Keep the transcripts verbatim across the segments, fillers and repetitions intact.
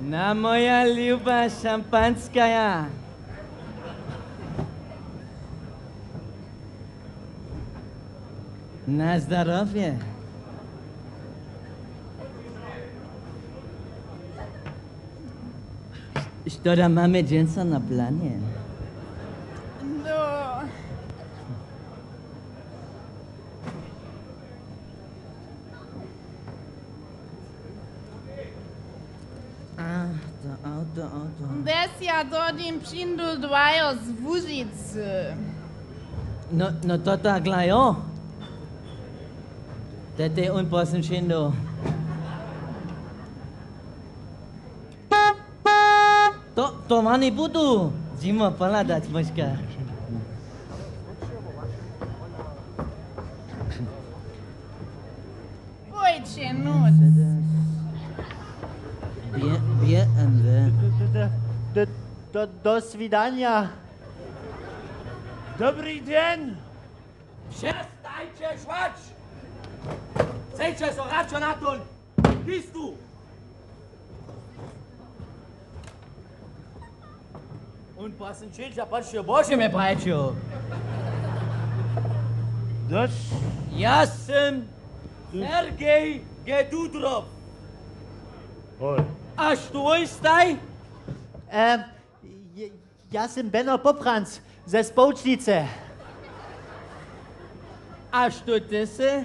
Na, moja ljuba šampanskaja. Na zdarowje. Što da mamy dźensa na planje? No. A, to awto, awto. Desjat hodźin přińdu dwajo z Łužicy. No, no to tak lajo. Te, te unpassen přińdu. To, to mani budu. Dźimo pohladać, Božka. Pójće, nóc. Bě-, B M W. Do, do, do, do, do swidanja. Dobri dźeń. Přestajće šłać! Sejće so radšo na tón listu! Unpassen přińdź a pačće, Bože mje prajćo. Doš. Ja sym Sergej Gedudrow. Hoj. A što wój staj? Em, je, ja sym Beno Popranc ze Społčnice. A što ty sy?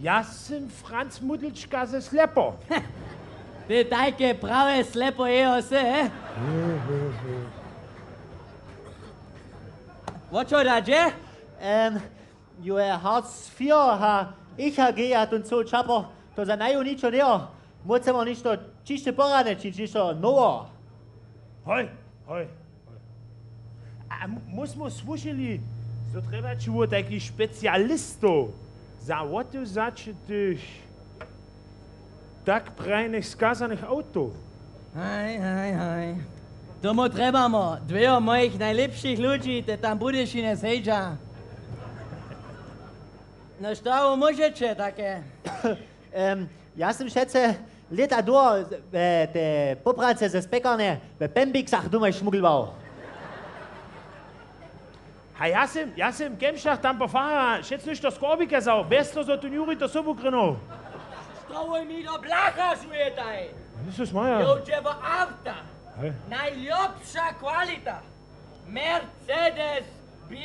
Ja sym Franc Mudlčka ze Slepo. Ty tajke prawe Slepo jeho sy, he? Wo čo da dźe? Em, jo je Hartz vier a E K G a tón cołý čapo, to za naju ničo njejo. Móhł chcemo něšto ćišće poradne čińć, něšto nowo. Hoj, hoj, hoj. A m-, mój smy słyšeli, zo trjebaće wot tajkich specialistow za wotewzaće tych tak prajnych skazanych awtow. Haj, haj, haj. Tomu trjebamo dwejo mojich najlěpšich ludźi, te tam w Budyšinje sedźa. No što wój móžeće take? Em, ja sym přece lěta dłho, e, te poprance ze spekarnje w Pembiksach domoj šmuglwał. A ja sym, ja sym w Kemšach tam po farjera wšetc něšto z korbika wzał, bjez toho zo tu Juri to sobu krynył. Što wój mi do blacha žujetaj? Jezus Maria. Jo, dźe wo awta. Hej. Najlěpša kwalita. Mercedes, B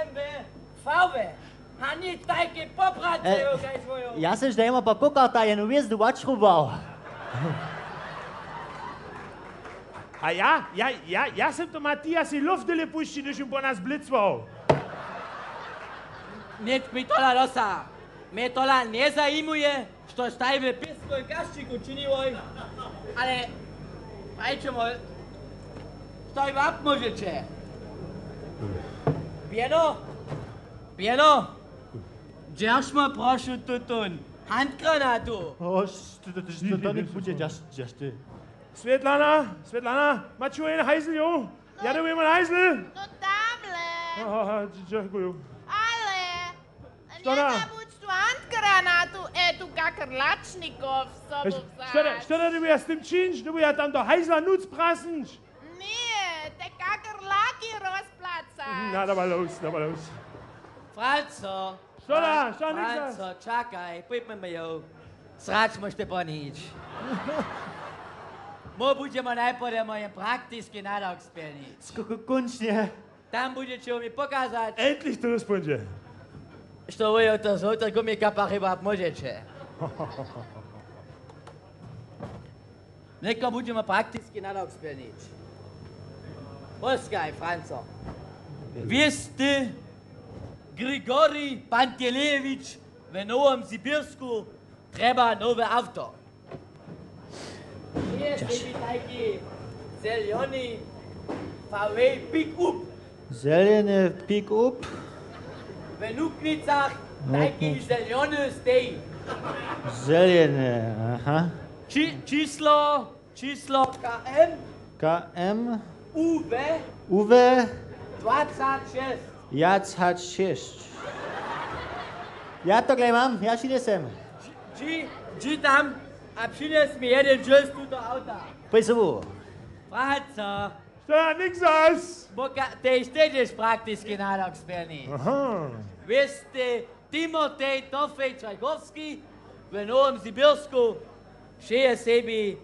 M W, V W. A nic tajke poprance, e, jo, kaž swojo. Ja sym ždejmo po kokarta jednu hwězdu wotšrubował. A ja, ja, ja, ja sym to Matiasi luftyle pušći, hdyž jim po nas blicował. Nic mi tola dosa. Mje tola njezajimuje, što staj w pěskow kašćiku činiłoj. Ale prajće mol, što wam móžeće? Bjeno? Bjeno? Dźeržmo, prošu, tutón handgranatu. O, što, to, to, to, to nik budźe, dźerž, dźerž ty. Swětlana, Swětlana, maću jen hajzl, jo? Ja, to je mój hajzl. No tamle. Aha, dźe-, dźekuju. Ale, što da? Njezabudź tu handgranatu, e, tu kakerlačnikow sobu wzać. Što da, što da, dyrbju ja z tym čińć? Dyrbju ja tam do hajzla nuc prasnyć? Ně, te kakerlaki rozplacaš. Na, dawaj los, dawaj los. Franco. Što da, što, nič. Franco, čakaj, pójmy jo. Srać móžeš ty ponić. My budźemy najprjedy mój praktiski nadawk spjelnić. Sk-, k-, kónčnje. Tam budźeće mi pokazać. Endlich to dospóńdźe. Što wój to z hołtom gumikapach hiba móžeće. Něko budźemy praktiski nadawk spjelnić. Poskaj, Franco. Wěsty Grigorij Pantelejewić w Nowom Sibirsku trjeba nowe awto. Dźe je tajki zeljony V W pick-up. Zeljeny pick-up. W Nuknicach tajki zeljony steji. Zeljeny, aha. Či-, čislo, čislo K M. K M. U W. U W. Dwacet šest. Dwacet šest. Ja to glej mam, ja ći njesem. Dźi, dźi tam. A přinjes mi jedyn dźěl z tuto awta. Pej sobu. Franco. Što ja, nikt zas? Boka, tež tež praktiski nadawk spjelni. Aha. Wěste, Timotej Tofej Čajkowski w Nowym Sibirsku přeje sebi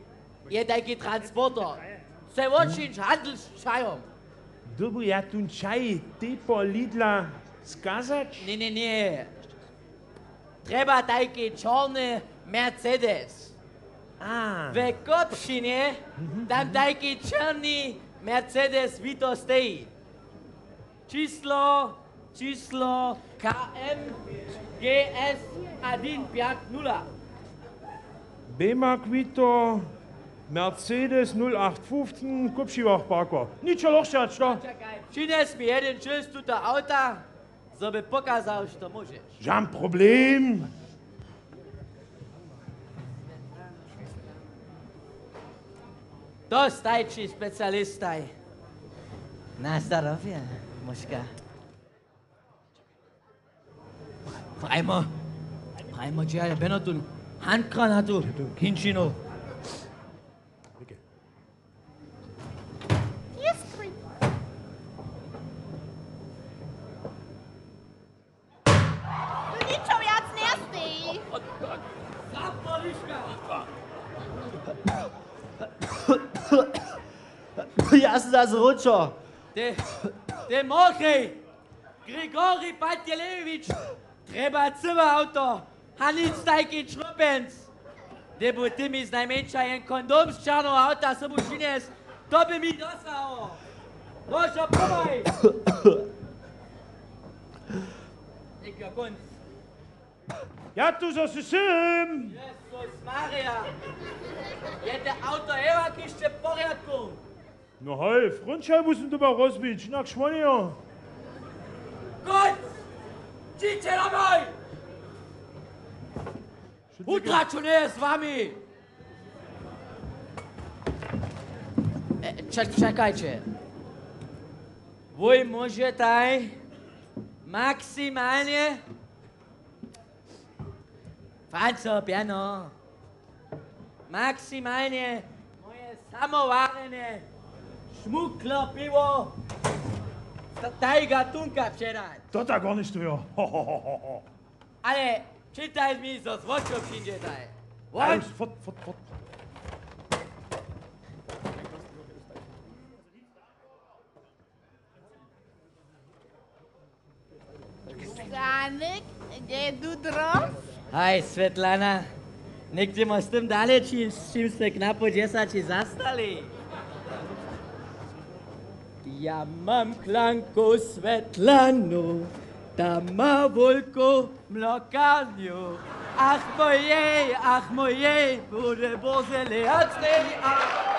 je tajki transporter. Chce wočinić handl z čajom. Dyrbju ja tón čaj tež po Lidla skazać? Ně, ně, ně. Trjeba tajki čorny Mercedes. A. We Kopšinje tam tajki čorny Mercedes wito steji. Čislo, čislo K M G S jedyn pjeć nula. Bema kwito, Mercedes nul acht fünfzehn, Kupšiwach parkował. Ničo lošćać, to? Čekaj, přinjes mi jedyn dźěl z tuto awta, zo by pokazał, što móžeš. Žan problem. Dostaj ći specialistaj. Na zdarowje, muška. Prajmo, prajmo, dźe je Benotun, handgranatu, kinčinu. Ničo wjac njesteji. Ja se zase wróćo. Te, te mochej! Grigori Pantelewicz, trjeba cyłe awto, a nic tajki črupjenc. Dej bu ty mi znajmjeńša jen kondom z černeho awta sobu přinjes, to by mi dosało. Božo, pomhaj! Něk jo kónc. Ja tu zase sym! Jezus Maria! Je te awto hewak hišće w porjadku? No hoj, frontšajbu sym dyrbał rozbić, jinak šło njeje. Kónc! Dźiće domoj! Utraćo njeje z wami! E, ček-, čekajće. Wój móžetaj maksimalnje Franco, pjano. Maksimalnje moje samowarjene šmuklo piwo za tajga tunka předać. To tak horništujo. Ho, ho, ho, ho, ho. Ale čitaj mi, zo z wočow přińdźetaj. Won! Fort, fort, fort. Danik, hdźe du dróz? Haj, Swětlana. Něchtymoj z tym dale, čim, z čim smy knapo dźesaći zastali. Ja mam klanku Swětlanu, ta ma wulku mlokarnju. Ach mojej, ach mojej, bude bórze lejactej, ach.